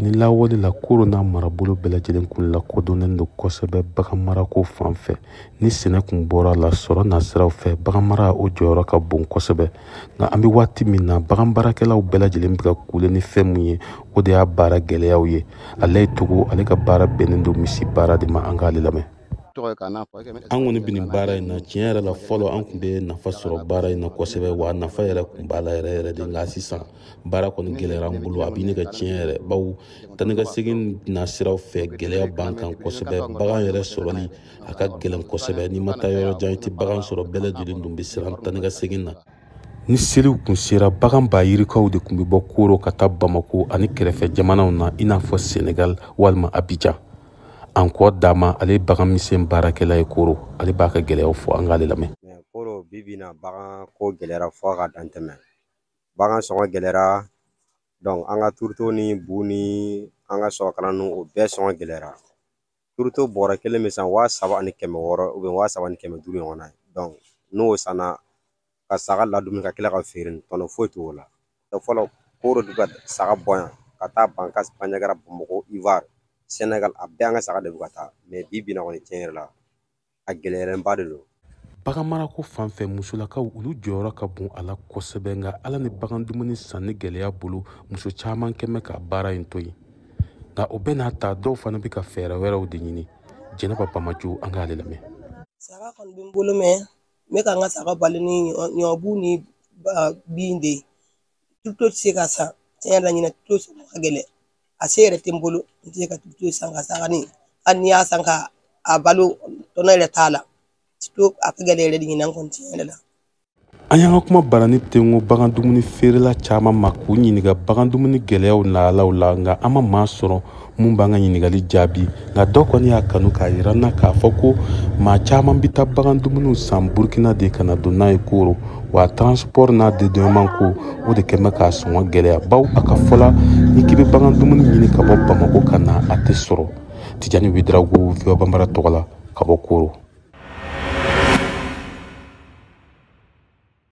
Kabini lawale la, Koro n'a marabolo bɛɛ lajɛlen kun lakodɔnnen don kosɛbɛ baganmarako fan fɛ. Ni sɛnɛ kun bɔra la, sɔrɔ nasiraw fɛ, baganmara o jɔyɔrɔ ka bon kosɛbɛ. Nka an bɛ waati min na, bagan baarakɛlaw bɛɛ lajɛlen bɛ ka kule ni fɛn mun ye, o de y'a baara gɛlɛyaw ye. Ale ye Togo, ale ka baara bɛnnen don misi baara de ma. An k'ale lamɛn. An kɔni bɛ nin baara in na, tiɲɛ yɛrɛ la, fɔlɔ an tun bɛ nafa sɔrɔ baara in na kosɛbɛ, wa nafa yɛrɛ tun b'a la yɛrɛ yɛrɛ de. Nka sisan baara kɔni gɛlɛyara an bolo, a bɛ ne ka tiɲɛ yɛrɛ, bawo taa ni ka segin nasiraw fɛ, gɛlɛya b'an kan kosɛbɛ. Bagan yɛrɛ sɔrɔli a ka gɛlɛn kosɛbɛ. N'i ma taa yɔrɔ jan, i tɛ bagan sɔrɔ. Bɛɛ lajɛlen dun bɛ siran taa ni ka segin na. Ni seliw kun sera, bagan ba yirikaw de tun bɛ bɔ Koro ka taa Bamako ani kɛrɛfɛ jamanaw na, i n'a fɔ Senegal walima Abidjan. An kɔ dama, ale ye bagan misɛn baarakɛla ye Koro, ale b'a ka gɛlɛyaw fɔ. An k'ale lamɛn. Koro bi bi na, bagan ko gɛlɛyara fo ka dan tɛmɛ. Bagan sɔngɔ gɛlɛyara. Donc an ka tourteau ni bu ni an ka sɔgɔkalan ninnu, o bɛɛ sɔngɔ gɛlɛyara. Tourteau bɔrɔ kelen bɛ san 3600, 3500 ɲɔgɔnna ye. Donc n'o sanna ka saga ladumuni ka tila ka feere, tɔnɔ foyi t'o la. Fɔlɔ, Koro de ka saga bɔ yan ka taa Bankas, Bandiagara, Bamakɔ, Ivoire, Sénégal, a bɛɛ an ka saga de bɛ ka taa. Mais bi bi in na kɔni, tiɲɛ yɛrɛ la, a gɛlɛyalenba de don. Baganmarako fan fɛ, musolakaw olu jɔyɔrɔ ka bon a la kosɛbɛ. Nka ala ni bagan dumuni sanni gɛlɛya bolo, muso caman kɛmɛ ka baara in to yen. Nka o bɛɛ n'a ta, dɔw fana bɛ ka fɛɛrɛ wɛrɛw de ɲini. Jɛnɛba Bamajo, an k'ale lamɛn. Saga kɔni bɛ n bolo, mɛ n bɛ ka n ka saga balo ni ɲɔbu ni bin de ye. Tourteau tɛ se ka san. Tiɲɛ yɛrɛ la, ɲinɛ tourteau sɔngɔ ka gɛlɛn, a se yɛrɛ tɛ n bolo. N tɛ se ka tourteau san ka saga ni hali n'i y'a san ka a balo, tɔnɔ yɛrɛ t'a la. Tourteau a ka gɛlɛn yɛrɛ de ɲinɛ kɔni, tiɲɛ yɛrɛ la. An y'an ka kuma barani tengo bagan dumuni feerela caman ma k'u ɲininka bagan dumuni gɛlɛyaw lahalaw la, nka an ma maa sɔrɔ mun b'an ka ɲininkali jaabi. Nka dɔ kɔni y'a kanu k'a yira n na k'a fɔ ko maa caman bɛ taa bagan dumuniw san Burukina de ka na don n'a ye Koro, wa transport n'a dédouanement ko, o de kɛn bɛ k'a sɔngɔ gɛlɛya, bawo a ka fɔ la, ni k'i bɛ bagan dumuni ɲini ka bɔ Bamako ka na, a tɛ sɔrɔ. Tijani Widirago, VOA Banbara tɔgɔ la, ka bɔ Koro.